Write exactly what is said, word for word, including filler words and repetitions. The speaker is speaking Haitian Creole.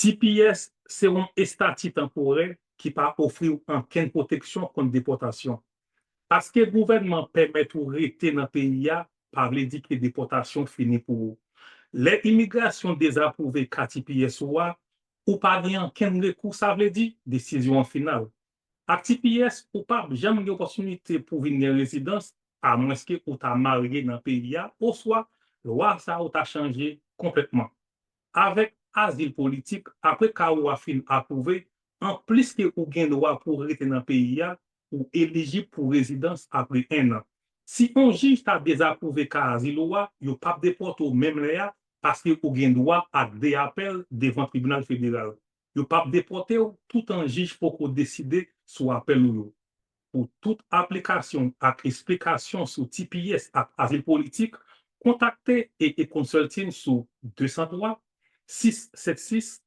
T P S se yon estati tanporè ki pa ofri w ankenn pwoteksyon kont depòtasyon. Paske gouvènman pèmèt ou rete nan peyi a, pa vle di ke depòtasyon fini pou ou. Lè imigrasyon dezapwouve ka T P S ou a, ou pa gen ankenn rekou, sa vle di, desizyon an final. Ak T P S, ou p ap janm gen opòtinite pou vin gen rezidans, amwenske ou ta marye nan peyi a, oswa lwa sa yo ta chanje konplètman. Avèk azil politik, apre ka ou a fin apwouve, anplis ke ou gen dwa pou rete nan peyi a, ou elijib pou rezidans apre en an. Si yon jij ta dezapwouve ka azil ou a, yo p ap depòte w menm lè a, paske ou gen dwa ak de apèl devan tribinal federal. Yo p ap depòte w toutan jij poko deside sou apèl ou yo. Pou tout aplikasyon ak esplikasyon sou T P S ak azil politik, kontakte A A Consulting sou de san twa, sis sèt sis,